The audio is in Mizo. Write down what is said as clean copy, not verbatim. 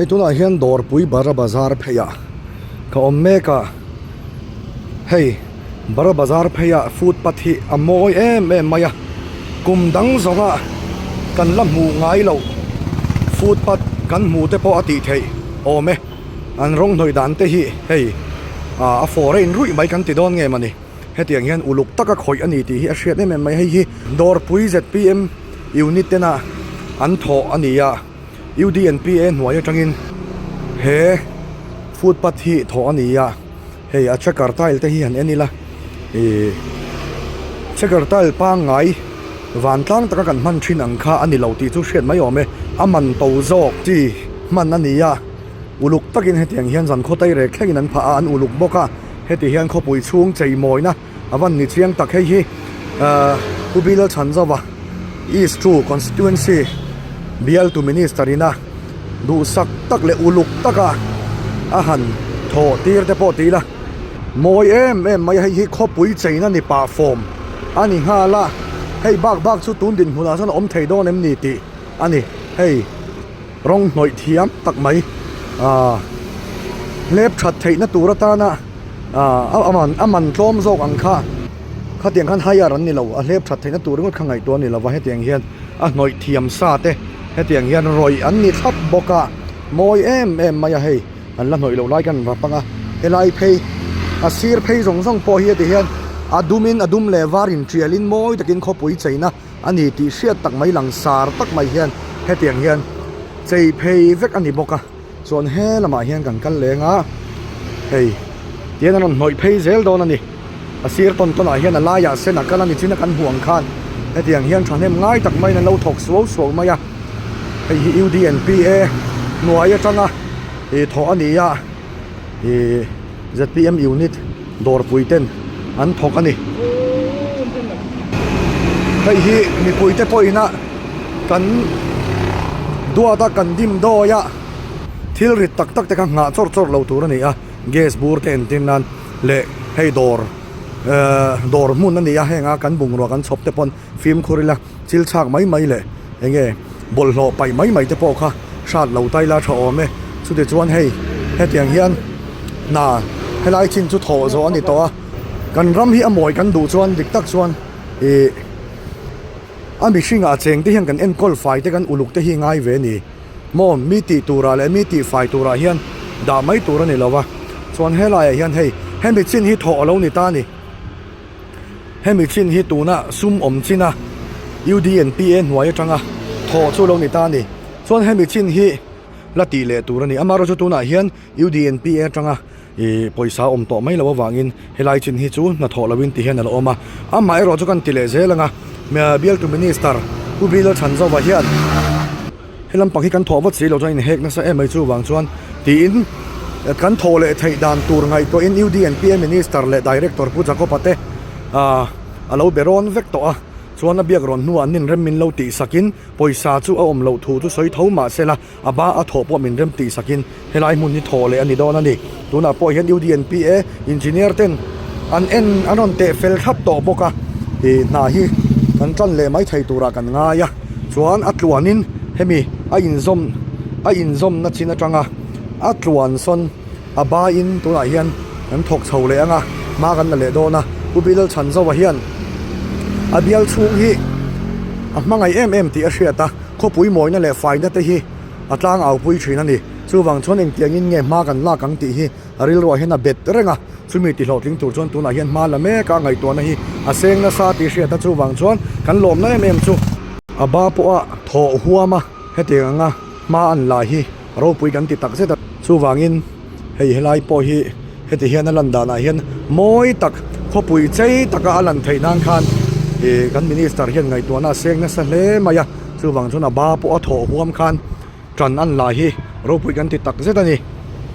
Hei tunah hian Dawrpui Bara Bazar pheiah ka awm mek a, hei Bara Bazar pheiah footpath hi a mawi em em mai a, kum dang zawnga kan la hmuh ngai loh footpath kan hmuh te pawh a tih theih awm e, an rawng hnawih dan te hi hei ah a foreign ruih mai kan ti dawn nge mawni hetiang hian uluk taka khawih a ni tih hi a hriat em em mai, hei hi Dawrpui zpm unit tena an thawh a ni a. UDNPA hnuai atangin he footpath hi thawh a ni a, hei a checker tile te hi han en ila ihh checker tile pangngai vantlang taka kan hman thin ang kha a ni lo tih chu hriat mai awm e, a man to zawk chi hman a ni a, uluk takin hetiang hian zan khaw tairek thlengin an phah a, an uluk bawk a, heti hian khawpui chhung cheimawina. A van ni chiang tak hei hi ahh Pu Bilal Chhanzova East 2 Constituency bialtu Minister ina duhsak tak leh uluk taka a han thawh tir te pawh ti ila mawi em em mai a hei hi khawpui cheina ni pah fawm a ni nghal a hei bak bak chu tun dinhmunah chuan a awm thei dawn em ni tih a ni hei. Rawng hnawih thiam tak mai aaa hlep that theihna tur atana aaa a man a man tlawm zawk ang kha khatiang khan hire an ni lo a hlep that theihna tur ringawt kha ngaihtuah a ni lova hetiang hian a hnawih thiam sa te hetiang hian rawih an ni thlap bawk a mawi em em mai a hei an la hnawih loh lai khan an rap ang a helai phei a sir phei zawng zawng pawh hi heti hian a dumin a dum leh var intialin mawi takin khawpui cheina a ni tih hriat tak mai langsar tak mai hian hetiang hian chei phei vek a ni bawk a chuan he lamah hian kan kal leng a hei tihian an rawn hnawih phei zel dawn a ni a sir tawn tawn ah hian a laiah sen a kal a ni chin a kan hmuh ang khan hetiang hian thahnem ngai tak maiin an lo thawk suau suau mai a hei hi U D N P A hnuai atanga ih thawh a ni a. Ihh zpm unit dawrpui ten an thawk a ni. Hei hi mipui te pawh ina kan duat a kan dim dawi a thil rit tak tak te kha nghah chawrh chawrh lo tur a ni a gas bur te entir nan leh hei dawr ehh dawr hmun a ni a heng a kan bungrua kan chhawp te pawn fimkhur ila chil chhak mai mai leh eng nge bawlhhlawh paih mai mai te pawh kha hrat lo ta ila tha awm e chuti chuan hei hetiang hian hna helai chin chu thawh zawh a ni tawh a kan ram hi a mawi kan duh chuan dik tak chuan ih a mihringah cheng te hian kan enkawl fai te kan uluk te hi ngai ve a ni maw mi tih turah leh mi tih fai turah hian dah mai tur a ni lo va chuan helaiah hian hei hemi chin hi thawh a lo ni ta a ni. Hemi chin hi tuna sum awm china UDNPA hnuai atanga thawh chu lo ni ta a ni. Chuan hemi chin hi la tih leh tur a ni. Amaherawhchu chu tunah hian UDNPA atanga ih pawisa awm tawh mai loh avangin helai chin hi chu hnathawh lohin ti hian a la awm a. Amaherawhchu chu kan ti leh zel anga bialtu Minister Pu Bilal Chhanzova hian He lampang hi kan thawh vat si lo chuan inhek nasa em mai chuvang chuan tiin kan thawh leh theih dan tur ngaihtuahin UDNPA Minister leh Director Pu Jacob-a te ah a lo be rawn vek tawh a, chuan a biak rawn hnuah an inrem min lo tih sakin pawisa chu a awm loh thu chu sawi tho mah se la a ba a thawh pawh min rem tih sakin helai hmun hi thawh leh a ni dawn a ni. Tunah pawh hian UDNPA Engineer ten an en an rawn teh fel thlap tawh bawk a, ih hna hi kan tan leh mai thei turah kan ngai a. Chuan a tluanin hemi a inzawm a inzawmna chin atanga a tluan sawn a baiin tunah hian kan thawk chho leh ang a, hma kan la leh dawn a. Pu Bilal Chhanzova hian a bial chhung hi a hmangaih em em tih a hriat a, khawpui mawina leh faina te hi a tlang au pui thin a ni. Chuvang chuan engtiangin nge hma kan lak ang tih hi a rilruah hian a bet reng a, chumi ti hlawhtling tur chuan tunah hian hma la mek a ngaihtuahna hi a seng nasa tih hriat a, chuvang chuan kan lawmna em em chu a ba pawha thawh huam a hetiang anga hma an la hi ropui kan ti tak zet a, chuvangin hei helai pawh hi heti hian a lan danah hian mawi tak khawpui chei taka a lan theih nan khan ih kan minister hian ngaihtuahna a seng nasa hle mai a, chuvang chuan a ba pawha thawh huam khan. Ṭan an la hi ropui kan ti tak zet a ni.